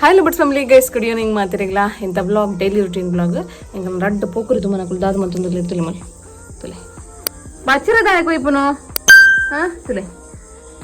Hi ಲಬಟ್ಸ್ family guys, good evening ಮಾತಿರಿಗ್ಲಾ. ಇಂಥ vlog daily routine vlog. ಎಂಕ ರಡ್ಡ್ ಪೋಕುರು ತುಮನಕುಲು ದಾದ ಮಂತೊಂದುಲ್ಲೆರ್ ತುಲೆ ಮಲ್ ತುಲೆ. ಬಚ್ಚಿರ ದಾಯ ಕೊಯ್ಪುನು? ಹಾ, ತುಲೆ,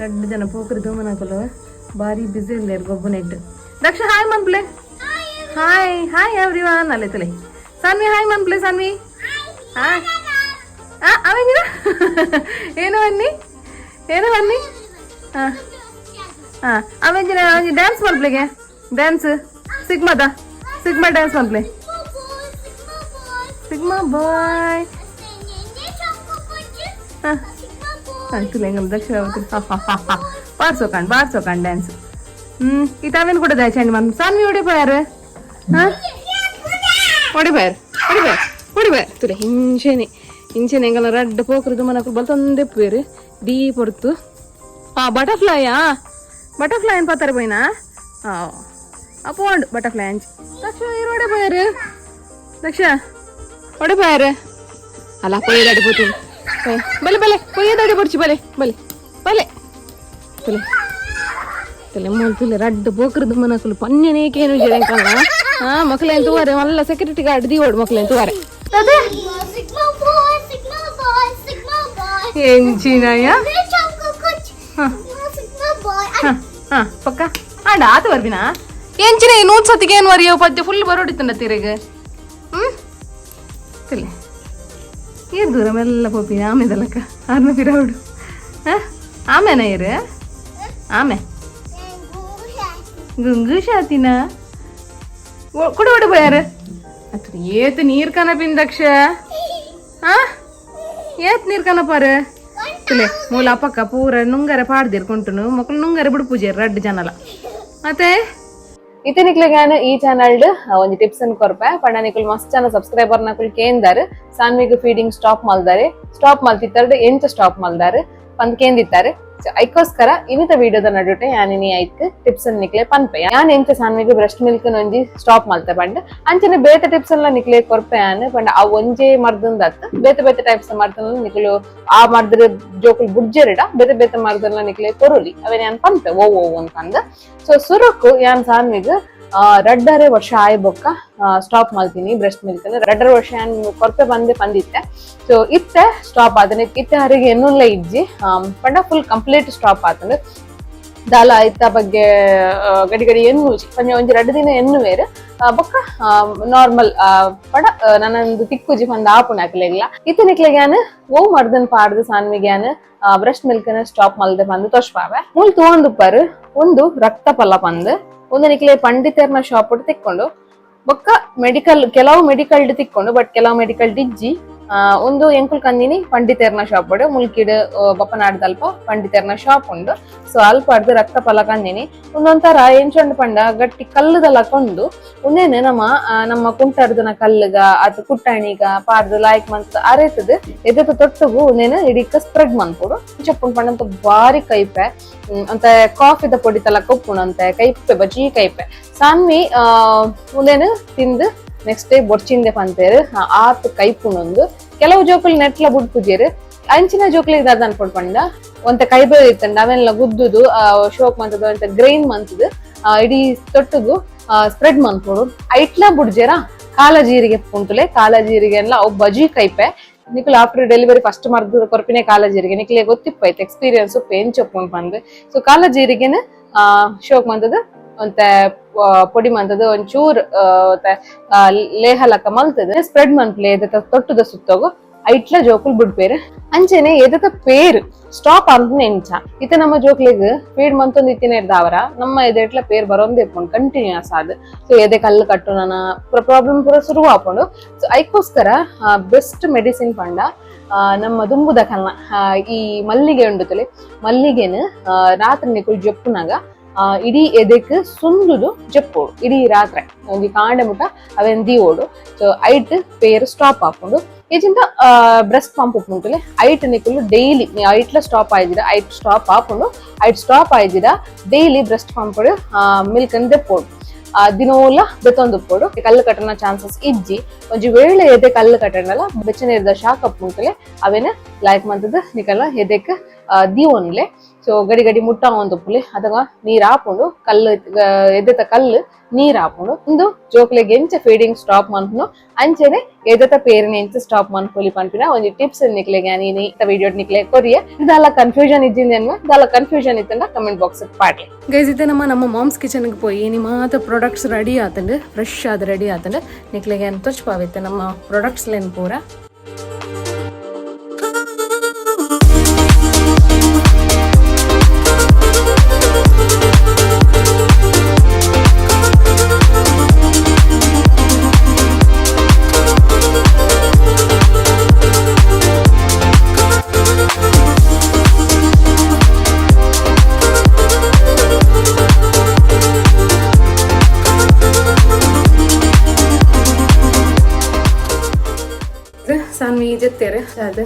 ರಡ್ಡ್ ಜನ ಪೋಕುರು ತೂಮನಕುಲು ಬಾರಿ ಬಿಸಿ ಉಲ್ಲೆರ್ ಗೊಬ್ಬುನೆಟ್. ದಕ್ಷ, ಹಾಯ್ ಮನ್ಪ್ಲೆ. Hi hi every one ಅಲ್ಲೇ ತುಲೆ. ಸಾನ್ವಿ, ಹಾಯ್ ಮನ್ಪ್ಲೆ. ಸಾನ್ವಿ, ಹಾಯ್. ಅವೇನಿರ ಏನು ಬನ್ನಿ, ಏನು ಬನ್ನಿ. ಹಾ ಹಾ, ಅವೆಂಜಿನ ಒಂಜಿ ಡ್ಯಾನ್ಸ್ ಮಲ್ಪ್ಲೆಗೆ. ಡ್ಯಾನ್ಸ್ ಸಿಗ್ಮಾದ, ಸಿಗ್ಮಾ ಡ್ಯಾನ್ಸ್ ಮಲ್ಪ್ಲೆ. Sigma boy. ಆಯ್ತು, ಎಂಗಲ್ ದಕ್ಷಿಣ ಬಾರ್ಸೋಕಾಂಡ್ ಬಾರ್ಸೋಕಾಂಡ್ ಡ್ಯಾನ್ಸ್. ಇತಾವೇನು ಕೂಡ ಚಂಡಿ ಮನ್. ಸಾನ್ವಿ, ಓಡಿ ಪೋಯಾರು? ಹಾ, ಓಡಿ ಪೋಯಾರು, ಓಡಿ ಪೋಯಾರು, ಓಡಿ ಪೋಯಾರು. ತುಲೆ, ಹಿಂಚೆನೆ ಹಿಂಚೆನೆ ಎಂಗಲ ರಡ್ಡ್ ಪೋಕ್ರದು ಮನಕುಲು ಬಲ್ತೊಂದೆ ಪೋಯರು ದೀ ಪೊರ್ತು. ಆ ಬಟರ್ಫ್ಲೈಯಾ? ಬಟರ್ಫ್ಲೈ ಏನು ಪತ್ತಾರೆ ಪೋಯಿನಾ? ಆ ಪೋಂಡು ಬಟರ್ಫ್ಲೈ ಅಂಚಿ. ದಕ್ಷ, ಇರು ಓಡೆ ಪೋಯಾರು? ದಕ್ಷ, ಓಡೆ ಪೋಯಾರು? ಅಲ್ಲ, ಪೊಯ್ಯದಾಡಿ ಪೋತೀನಿ. ಬಲೆ ಬಲೆ, ಪೊಯ್ಯದಾಡಿ ಪೊಡ್ಚಿ. ಬಲೆ ಬಲೆ ಬಲೆ. ತುಲೆ ತುಲೆ ಮೂಲು ತುಲೆ, ರಡ್ಡ್ ಪೋಕ್ರದು ಮನಕುಲು ಪನ್ಯನೇಕೇನು ಜರೆಂಕಲ್ಲ. ಹಾ, ಮಕ್ಳೇನ್ ತೂವರೆ ಮಲ್ಲ ಸೆಕ್ಯೂರಿಟಿ ಗಾರ್ಡ್ ದೀವೋಡು. ಮಕ್ಳೇನ್ ತೂವರೆ ಅದೇ. Sigma boy, Sigma boy, Sigma boy. ಎಂಚಿನಯ್ಯ? Sigma Sigma boy. ಹಾ ಹಾ, ಪಕ್ಕ ಆಂಡ ಆತ ಬರ್ಬಿನಾ? ಎಂಚಿನ ನೂರು ಸತಿಗೆ ಏನು ವರಿಯೋ ಪದ್ಯ ಫುಲ್ ಬರೋಡಿತ್ತಂಡ ತಿರುಗ. ತಿಲ್ಲೆ, ಏರ್ ದೂರ ಮೆಲ್ಲ ಪೋಪಿನ ಆಮೆದಲಕ್ಕ ಆರ್ನ ಪಿರೌಡು. ಹಾ, ಆಮೇನ ಏರು ಆಮೆ ಗುಂಗು ಶಾತಿನ ಕುಡ ಓಡಿ ಪೋಯಾರು? ಅತ್ರ ಏತ್ ನೀರ್ ಕನಪಿನ ದಕ್ಷ? ಹಾ, ಏತ್ ನೀರ್ ಕನಪಾರು? ತುಲೆ, ಮೂಲ ಅಪಕ್ಕ ಪೂರ ನುಂಗರೆ ಪಾಡ್ದಿರ್ ಕುಂಟುನು. ಮಕ್ಕಳು ನುಂಗರೆ ಬಿಡ್ಪೂಜೆರ್ ರಡ್ಡ್ ಜನಲ. ಮತ್ತೆ ಇತ್ತೆ ನಿಕ್ಲೆಗ್ ಈ ಚಾನಲ್ ಒಂಜಿ ಟಿಪ್ಸ್ ಅನ್ ಕೊರ್ಪೆ ಪಂಡ, ನಿಕುಲ್ ಮಸ್ತ್ ಜನ ಸಬ್ಸ್ಕ್ರೈಬರ್ ನಕುಲ್ ಕೇಂದಾರ್, ಸಾನ್ವಿಗ್ ಫೀಡಿಂಗ್ ಸ್ಟಾಪ್ ಮಲ್ದಾರೆ, ಸ್ಟಾಪ್ ಮಲ್ತಿತ್ತಾರೆ, ಎಂಚ ಸ್ಟಾಪ್ ಮಲ್ದಾರೆ ಪಂದ್ ಕೇಂದಿತ್ತಾರೆ. ಸೊ ಐಕೋಸ್ಕರ ಇನ್ನಿತ ವಿಡಿಯೋದ ನಡುಟೆ ಯಾನಿನಿ ಐಕ್ ಟಿಪ್ಸ್ ಅನ್ ನಿಕ್ಲೆ ಪನ್ಪೆ, ಯಾನ್ ಎಂಚ ಸಾನ್ವಿಗ್ ಬ್ರೆಸ್ಟ್ ಮಿಲ್ಕ್ ಒಂಜಿ ಸ್ಟಾಪ್ ಮಲ್ತೆ ಪಂಡ. ಅಂಚನೆ ಬೇತೆ ಟಿಪ್ಸ್ ಎಲ್ಲ ನಿಕ್ಲೆ ಕೊರ್ಪೆ ಯಾನ್. ಪಂಡ ಆ ಒಂಜೇ ಮರ್ದಂದತ್, ಬೇತೆ ಬೇತೆ ಟೈಪ್ಸ್ ಮರ್ದನ್ ನಿಕ್ಲು ಆ ಮರ್ದ್ರ ಜೋಕುಲ್ ಬುಡ್ಜೆರಿಡ ಬೇತೆ ಬೇತೆ ಮರ್ದನ್ನ ನಿಕ್ಲೆ ಕೊರೊಲಿ. ಅವೇನ್ ಯಾನ್ ಪನ್ಪೆ ಓ ಓ ಅಂತಂದ್. ಸೊ ಸುರುಕು ಯಾನ್ ಸಾನ್ವಿಗ್ 2.5 ವರ್ಷ ಆಯ್ ಬೊಕ್ಕ ಸ್ಟಾಪ್ ಮಲ್ತೀನಿ ಬ್ರೆಸ್ಟ್ ಮಿಲ್ಕ್. 2.5 ವರ್ಷ ಯಾನ್ ಕೊರ್ಪೆ ಬಂದೆ ಬಂದಿತ್ತೆ. ಸೊ ಇತ್ತೆ ಸ್ಟಾಪ್ ಆತನೆ. ಇತ್ತೆ ಹರಿಗೆ ಎನ್ನುಲ್ಲ ಇಜ್ಜಿ. ಪಂಡ full complete stop ಆತಂಡ್. ದಾಲ ಐತ ಬಗ್ಗೆ ಗಡಿ ಗಡಿ ಎನ್ನುಜಿ. ಪಂಜ ಒಂಜಿ 2 ದಿನ ಎನ್ನುವೇರು, ಬೊಕ್ಕ ನಾರ್ಮಲ್. ಪಡ ನನ್ನೊಂದು ತಿಕ್ಕುಜಿ ಪಂದ್ ಆಪುಂಡು ಅಕ್ಲೆಗ್ಲ. ಇತ್ತೆ ನಿಕ್ಲೆಗ್ ಯಾನ್ ಓ ಮರ್ದನ್ ಪಾಡ್ದು ಸಾನ್ವಿಗ್ ಯಾನ್ ಬ್ರೆಸ್ಟ್ ಮಿಲ್ಕ್ ನ ಸ್ಟಾಪ್ ಮಲ್ದೆ ಪಂದ್ ತೋಷ್ಪಾವೆ. ಮೂಲ್ ತೂವೊಂದುಪ್ಪರು, ಒಂದು ರಕ್ತ ಫಲ ಪಂದ್. ಒಂದು ನಿಕ್ಲೆ ಪಂಡಿತೆರ್ನ ಶಾಪ್ ತಿಕ್ಕೊಂಡು, ಬೊಕ್ಕ ಮೆಡಿಕಲ್, ಕೆಲವು ಮೆಡಿಕಲ್ ತಿಕ್ಕೊಂಡು, ಬಟ್ ಕೆಲವು ಮೆಡಿಕಲ್ ಡಿಜ್ಜಿ. ಒಂದು ಎಂಕುಲ್ ಕಂದಿನಿ ಪಂಡಿತೆರ್ನ ಶಾಪ್ ಮುಲ್ಕಿಡ್ ಬಪ್ಪನಾಡ್ದಲ್ಪ ಪಂಡಿತೆರ್ನ ಶಾಪ್ ಉಂಡು. ಸೊ ಅಲ್ಪ ಅಡ್ದು ರಕ್ತ ಫಲ ಕಂದಿನಿ. ಒಂದೊಂಥರ ಎಂಚೊಂಡು ಪಂಡ ಗಟ್ಟಿ ಕಲ್ಲುದಲ್ಲ ಕೊಂಡು. ಉಂದೇನೆ ನಮ್ಮ ನಮ್ಮ ಕುಂಟರ್ದನ ಕಲ್ಲುಗ ಅತ್ ಕುಟ್ಟಣಿಗ ಪಾರ್ದು ಲಾಯ್ಕ್ ಮಂತ್ ಅರೇತದ ಎದೆತ ತೊಟ್ಟುಗು ಉಂದೇನೆ ಇಡೀಕ ಸ್ಪ್ರೆಡ್ ಮನ್ಪೊಡು. ಚಪ್ಪುಂಡು ಪಂಡಂತ ಬಾರಿ ಕೈಪೆ ಅಂತ ಕಾಫಿದ ಪೊಡಿ ತಲ ಕೊಪ್ಪುಣಂತೆ ಕೈಪೆ, ಬಜಿ ಕೈಪೆ. ಸಾನ್ವಿ ಉಂದೇನು ತಿಂದು ನೆಕ್ಸ್ಟ್ ಡೇ ಬೊಡ್ಚಿಂದೆ ಪಂತೇರು, ಆತ್ ಕೈಪುಣೊಂದು. ಕೆಲವು ಜೋಕುಲು ನೆಟ್ಲ ಬುಡ್ಪುಜೇರು. ಅಂಚಿನ ಜೋಕುಲಿಗೆ ದಾದ ಅನ್ಪೊಡು ಪಂಡ, ಒಂತೆ ಕೈಬೆ ಇತ್ತಂಡ ಅವೆಲ್ಲ ಗುದ್ದುದು ಶೋಕ್ ಮಂತದ ಒಂತೆ ಗ್ರೈನ್ ಮಂತದು ಇಡೀ ತೊಟ್ಟುಗು ಸ್ಪ್ರೆಡ್ ಮನ್ಪೊಡು. ಐಟ್ಲ ಬುಡ್ಜೇರ ಕಾಲ ಜೀರಿಗೆ ಪುಂಟುಲೆ. ಕಾಲ ಜೀರಿಗೆ ಎಲ್ಲ ಅವು ಬಜಿ ಕೈಪೆ. ನಿಕುಲು after delivery first ಮರ್ದು ಕೊರ್ಪಿನೆ ಕಾಲ ಜೀರಿಗೆ. ನಿಕ್ಲೆ ಗೊತ್ತಿಪ್ಪೈತೆ, ಎಕ್ಸ್ಪೀರಿಯನ್ಸ್ ಎಂಚೊಪ್ಪುಂಡು ಪಂದ್. ಸೊ ಕಾಲ ಜೀರಿಗೆನ ಶೋಕ್ ಮಂತದ ಒಂತೆ ಪೊಡಿ ಮಂತದ ಒಂಚೂರ್ ಲೇಹ ಲಕ್ಕ ಮಲ್ತದ ಸ್ಪ್ರೆಡ್ ಮನ್ಪ್ಲೆ ಎದೆತ ತೊಟ್ಟುದ ಸುತ್ತೋಗು. ಐಟ್ಲ ಜೋಕುಲ್ ಬುಡ್ಪೇರು. ಅಂಚೆನೆ ಎದೆತ ಪೇರು ಸ್ಟಾಪ್ ಅಂತ ಎಂಚ? ಇತ್ತೆ ನಮ್ಮ ಜೋಕ್ಲೆಗ್ ಫೀಡ್ ಮಂತೊಂದು ಇತ್ತಿನ ಇರ್ದಾವರ ನಮ್ಮ ಎದೆಟ್ಲ ಪೇರ್ ಬರೋಂದೇ ಇಪ್ಪುಂಡು ಕಂಟಿನ್ಯೂಸ್ ಆದ್. ಸೊ ಎದೆ ಕಲ್ಲು ಕಟ್ಟುನನ ಪ್ರಾಬ್ಲಮ್ ಪೂರ ಶುರು ಆಪುಂಡು. ಸೊ ಐಕೋಸ್ಕರ ಬೆಸ್ಟ್ ಮೆಡಿಸಿನ್ ಪಂಡ ನಮ್ಮ ದುಂಬುದ ಕಲ್ನ ಈ ಮಲ್ಲಿಗೆ ಉಂಡುತ್ತಲೆ, ಮಲ್ಲಿಗೆನ ರಾತ್ರಿ ನಿಕುಲ್ ಜಪ್ಪುನಾಗ ಇಡೀ ಎದೆಕ್ ಸುಂದುದು ಜಪ್ಪೋಡು. ಇಡೀ ರಾತ್ರಿ ಒಂಜಿ ಕಾಂಡೆ ಮುಟ ಅವೆನ್ ದೀವೋಡು. ಸೊ ಐಟ್ ಪೇರ್ ಸ್ಟಾಪ್ ಆಪುಂಡು. ಈಜಿಂದ ಬ್ರೆಸ್ಟ್ ಪಂಪ್ ಉಪ್ಪುಂಟುಲೆ, ಐಟ್ ನಿಕುಲು ಡೈಲಿ ಐಟ್ಲ ಸ್ಟಾಪ್ ಆಯ್ದಿರ, ಐಟ್ ಸ್ಟಾಪ್ ಆಪುಂಡು. ಐಟ್ ಸ್ಟಾಪ್ ಆಯ್ದಿರ daily breast pump milk ಅನ್ ದೆಪ್ಪೋಡು. ದಿನೋಲ ದೆತ್ತೊಂದುಪ್ಪೊಡು. ಕಲ್ಲು ಕಟ್ಟನ ಚಾನ್ಸಸ್ ಇಜ್ಜಿ. ಒಂಜಿ ವೇಳೆ ಎದೆ ಕಲ್ಲು ಕಟ್ಟಣಲ ಬೆಚ್ಚ ನೀರ್ದ ಶಾಖ ಉಪ್ಪುಂಟುಲೆ, ಅವೇನ ಲಾಯ್ಕ್ ಮಂತದ ನಿಕಲ ಎದೆಕ್ ದೀವೊನ್ಲೆ. So ಗಡಿ ಗಡಿ ಮುಟ್ಟ ಒಂದುಪ್ಪುಲೆ ಅದಗ ನೀರ್ ಆಪುಂಡು ಕಲ್ಲು ಎದೆತ ಕಲ್ಲು ನೀರ್ ಆಪುಂಡು ಉಂದು ಜೋಕ್ಲೆಗ್ ಎಂಚ ಫೀಡಿಂಗ್ ಸ್ಟಾಪ್ ಮನ್ಪುನು ಅಂಚನೆ ಎದೆತ ಪೇರಿನ ಎಂಚ ಸ್ಟಾಪ್ ಮನ್ಪೊಲಿ ಪನ್ಪಿನ ಒಂಜಿ ಟಿಪ್ಸ್ ನಿಕ್ಲೆಗ್ ಯಾನ್ ಇನಿ ವಿಡಿಯೋ ನಿಕ್ಲೆ ಕೊರಿಯೆ. ದಾಲ ಕನ್ಫ್ಯೂಷನ್ ಇಜ್ಜಿಂದ, ದಾಲ ಕನ್ಫ್ಯೂಷನ್ ಇತ್ತಂಡ ಕಮೆಂಟ್ ಬಾಕ್ಸ್ ಪಾಡ್ಲೆ. ಗೈಸ್, ಇತ್ತೆ ನಮ್ಮ ನಮ್ಮ ಮಾಮ್ಸ್ ಕಿಚನ್ ಪೋಯಿ ಇನಿ ಮಾತ ಪ್ರಾಡಕ್ಟ್ಸ್ ರೆಡಿ ಆತಂಡ್, ಫ್ರೆಶ್ ಆದ್ ರೆಡಿ ಆತಂಡ್. ನಿಕ್ಲೆಗ್ ಯಾನ್ ತೋಚ್ಪಾವಿತ್ತೆ ನಮ್ಮ ಪ್ರಾಡಕ್ಟ್ಸ್ ಲೆನ್ ಪೂರ. ಸಾನ್ವಿ ಜೆತ್ತೇರು ಅದು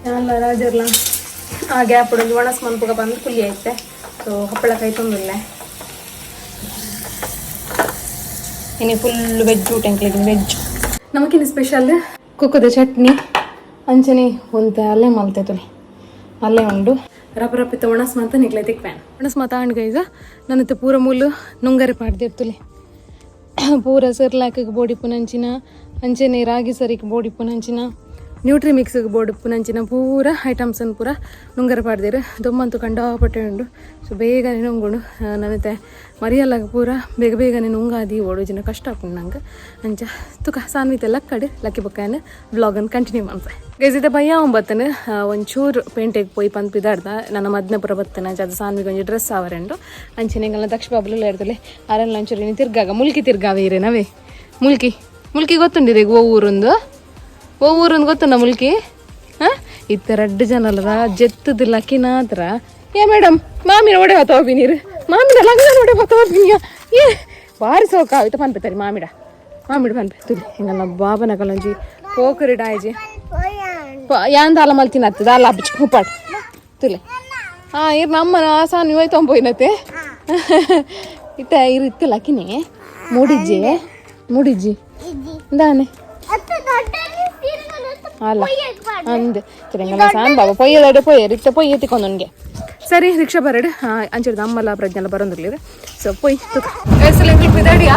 ಯಾನ್ಲ ರಾಜರ್ಲ ಆ ಗ್ಯಾಪ್ ಒಂಜಿ ಒಣಸ್ ಮನ್ಪುಗ ಬಂದು ಕುಲಿ ಐತೆ. ಸೊ ಹಪ್ಪಳ ಕೈ ತೊಂದಿಲ್ಲ. ಇನಿ ಫುಲ್ ವೆಜ್ ಊಟ ಎಂಕ್ಲೆಗ್. ವೆಜ್ ನಮಕಿನ ಸ್ಪೆಷಲ್ ಕುಕ್ಕದ ಚಟ್ನಿ ಅಂಚನೆ ಒಂತೆ ಅಲ್ಲೇ ಮಲ್ತೆ ತುಲಿ ಅಲ್ಲೇ ಉಂಡು. ರಪ ರಪಿತ ಒಣಸ್ ಮಾತ ನಿಕ್ಲೆ ತಿಕ್ವೇನ್ ಒಣಸ್ ಮಾತ ಆಂಡ್. ಗೈಸ, ನನ್ನತ್ತೆ ಪೂರ ಮೂಲು ನುಂಗರೆ ಪಾಡ್ದಿರ್ತುಲೆ. ಪೂರ ಸೆರ್ಲಾಕಿಗೆ ಬೋಡಿಪುನಂಚಿನ, ಅಂಚನೆ ರಾಗಿ ಸರಿಗೆ ಬೋಡಿಪುನಂಚಿನ, ನ್ಯೂಟ್ರಿ ಮಿಕ್ಸ್ಗೆ ಬೋಡಿಪುನಂಚಿನ ಪೂರ ಐಟಮ್ಸ್ ಪೂರ ನುಂಗರೆ ಪಾಡ್ದಿರು. ದೊಮ್ಮಂತು ಕಂಡಾಪಟ್ಟೆ ಉಂಡು. ಸೊ ಬೇಗನೆ ನುಂಗುಂಡು. ನನತೆ ಮರಿಯಲ್ಲಾಗ ಪೂರ ಬೇಗ ಬೇಗನೆ ನುಂಗಾದಿ ಓಡು ಜಿನ ಕಷ್ಟ ಆಪುಂಡು ನಂಗೆ. ಅಂಚ ತುಕ ಸಾನ್ವಿತೆ ಲಕ್ಕಡ್ ಲಕ್ಕಿ ಬೊಕ್ಕಾಯನ್ ವ್ಲಾಗನ್ನು ಕಂಟಿನ್ಯೂ ಮನ್ಪೆ. ಗೈಸ್, ಇತ್ತೆ ಬಯ್ಯ ಒಂಬತ್ತನ. ಒಂಚೂರು ಪೇಂಟೆಗೆ ಪೋಯಿ ಪನ್ಪಿದಾಡ್ದ ನನ್ನ ಮದ್ನ ಪುರ ಬತ್ತನ. ಅಂಚ ಅದು ಸಾನ್ವಿಗೆ ಒಂಜಿ ಡ್ರೆಸ್ ಆವರೆಂಡು. ಅಂಚನೆ ಎಂಗಲ್ನ ದಕ್ಷ ಬಾಬುಲು ಇರ್ತಲೆ ಅರೆಲ್ಲ ಒಂಚೂರು ಇನಿ ತಿರ್ಗಾಗ ಮುಲ್ಕಿ ತಿರ್ಗಾವೆ ಇರೇನವೇ. ಮುಲ್ಕಿ ಮುಲ್ಕಿ ಗೊತ್ತುಂಡಿರಿ? ಓ ಊರುಂದು, ಓ ಊರುಂದು ಗೊತ್ತುಂಡ ಮುಲ್ಕಿ? ಹಾಂ, ಇತ್ತ ರಡ್ಡು ಜನ ಅಲ್ಲದ ಜೆತ್ತದ ಲಕ್ಕಿನಾತ್ರ. ಏ ಮೇಡಮ್, ಮಾಮಿನ ಒಡೆ ಹೊತ್ತ ನೀರು, ಮಾಮಿನ ಲಗ್ನ ಒಡೆ ಹೊತ್ತ. ಏ ಬಾರಿ ಸೋಕ ಆಯ್ತು ಪನ್ಪೆತ್ತರಿ. ಮಾಮಿಡ ಮಾಮಿಡ ಪನ್ಪೆ ತುಲಿ. ಹಿಂಗಲ್ಲ ಬಾಬನ ಕಲಂಜಿ ಪೋಕರಿ ಡಾಯ್ಜಿ ಯಾನ್ ದಾಲ ಮಲ್ತಿನ ಹತ್ತು ದಾಲ ಹಬ್ಬ ಉಪ್ಪಾಟ್ ತುಲೆ. ಹಾಂ, ಇರ್ ನಮ್ಮನ ಆಸಾನ್ ಹೋಯ್ತು ಹೋಯ್ನತೆ. ಇತ್ತ ಇರು ಇತ್ತು ಲಕ್ಕಿನಿ ಮೂಡಿಜ್ಜಿ ಮೂಡಿಜ್ಜಿ ದಾನೆ. ಅಲ್ಲ ಅಂದೆ ತೆಲಂಗಾಣ ಸಾನ್ ಬಾಬಾ ಪೊಯ್ಯದಡೆ ಪೊಯ್ಯರು ಇತ್ತ ಪೊಯ್ಯ ತಿಕ್ಕೊಂದೊನ್ಗೆ. ಸರಿ, ರಿಕ್ಷಾ ಬರಡು ಅಂಚಿಡ್ದು ಅಮ್ಮಲ ಪ್ರಜ್ಞೆಲ್ಲ ಬರೋದಿರ್ಲಿರ. ಸೊ ಪೊಯ್ ತುಕ ಹೆಸರು ಪಿದಾಡಿಯಾ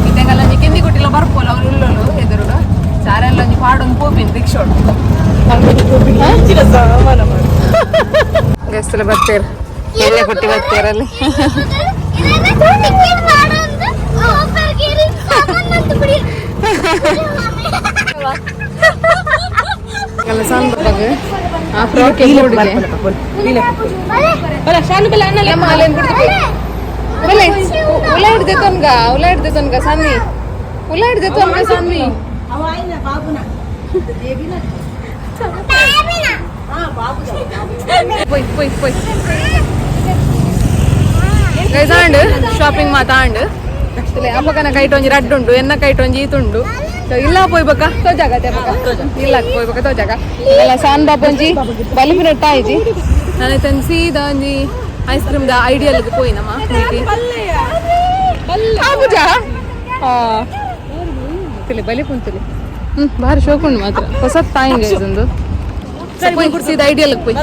ಇತ್ತೆಂಗಲ್ಲ ಒಂಜಿ ಕಿಂದಿ ಕೊಟ್ಟಿಲ್ಲ ಬರ್ಪೋಲ ಅವ್ರು ಉಲ್ಲೋಲು ಎದುರುಡು ಸಾರೆಲ್ಲ ಒಂಜಿ ಪಾಡೊಂದು ಪೋಪಿನ್ ರಿಕ್ಷೋಡು ಗೆಸ್ಟೆಲ್ಲ ಬರ್ತೀರ ಎಲ್ಲೇ ಕೊಟ್ಟಿ ಬರ್ತೀರಲ್ಲಿ. ಅಲ್ಲ ಸಾನ್ ಬಾಬಾಗ ಆ ಫ್ರಾಕ್ ಬಲೆ ಉಲ ಹಿಡ್ದೆ ತನ್ಗ, ಉಲ ಹಿಡ್ದೆ ತನ್ಗ ಸಾನ್ವಿ, ಉಲ ಹಿಡ್ದೆ ತನ್ಗ ಸಾನ್ವಿ. ಪೊಯ್ ಪೊಯ್ ಪೊಯ್. ಗೈಸ್, ಆಂಡ್ ಶಾಪಿಂಗ್ ಮಾತಾಂಡ್. ಅಪ್ಪಕನ ಕೈಟ್ ಒಂಜಿ ರಡ್ಡು ಉಂಡು, ಎನ್ನ ಕೈಟ್ ಒಂಜಿ ಈತುಂಡು. ಸೊ ಇಲ್ಲ ಪೋಯ್ ಬಕ್ಕ ತೋಜಾಗ ಬಕ್ಕ ಇಲ್ಲ ಪೋಯ್ ಬಕ್ಕ ತೋಜಾಗ ಎಲ್ಲ ಸಾನ್ ಬಾಬ ಒಂಜಿ ಬಲಿಪಿನ ಆಯ್ಜಿ. ನಾನು ತನ್ ಸೀದಾ ಒಂಜಿ ice cream the ideal ಪೋಯಿನಮ್ಮ. ಆಪುಜಾ ತುಲಿ ಬಲಿ ಪುಂತುಲಿ. ಹ್ಮ್ ಭಾರಿ ಶೋಕುಂಡು ಮಾತ್ರ. ಹೊಸ ತಾಯಿಂಗ್ ಇದೊಂದು. ಪೋಯ್ ಸೀದಾ ಐಡಿಯಲ್ ಪೋಯ್.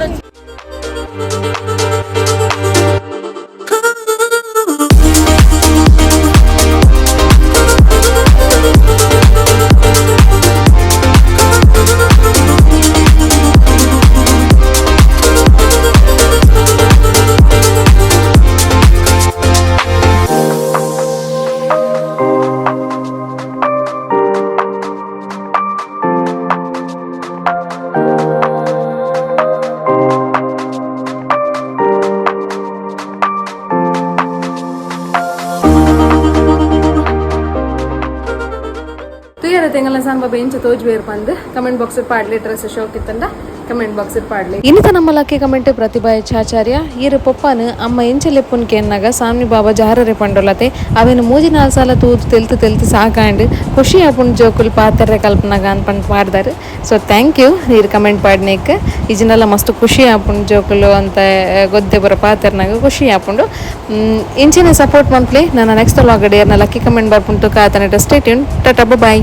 ತುಯ್ಯರ ತೆಂಗಲ ಸಾಂಬ ಬೆಂಚ ತೋಜ್ ಬೇರ್ ಪಂದ್ ಕಮೆಂಟ್ ಬಾಕ್ಸ್ ಪಾಡ್ಲಿ. ಡ್ರೆಸ್ ಶೋಕ್ ಇತ್ತಂಡ ಕಮೆಂಟ್ ಬಾಕ್ಸ್ ಪಾಡ್ಲಿ. ಇನ್ನಿತ ನಮ್ಮ ಲಕ್ಕಿ ಕಮೆಂಟ್ ಪ್ರತಿಭಾ ಆಚಾರ್ಯ ಈರು ಪೊಪ್ಪನು ಅಮ್ಮ ಎಂಚ ಲೆಪ್ಪುನ್ ಕೇನ್ನಾಗ ಸಾಮ್ನಿ ಬಾಬಾ ಜಾರರೆ ಪಂಡೊಲತೆ. ಅವೇನು ಮೂಜಿ ನಾಲ್ ಸಾಲ ತೂದು ತೆಲ್ತು ತೆಲ್ತು ಸಾಕಾಂಡ್, ಖುಷಿ ಆಪುಂಡು ಜೋಕುಲ್ ಪಾತೆರ್ರೆ ಕಲ್ಪನಾಗ ಅನ್ಪಂಡ್ ಪಾಡ್ದಾರು. So thank you ಈರ್ ಕಮೆಂಟ್ ಪಾಡ್ನೇಕ್. ಇಜಿನೆಲ್ಲ ಮಸ್ತ್ ಖುಷಿ ಆಪುಂಡು. ಜೋಕುಲು ಅಂತ ಗೊದ್ದೆ ಬರ ಪಾತೆರ್ನಾಗ ಖುಷಿ ಆಪುಂಡು. ಇಂಚಿನ ಸಪೋರ್ಟ್ ಮನ್ಪ್ಲಿ. ನನ್ನ ನೆಕ್ಸ್ಟ್ ವ್ಲಾಗ್ ಏರ್ನ ಲಕ್ಕಿ comment ಬರ್ಪುಂಟು ಕಾತನ. Stay tune, tata, bye.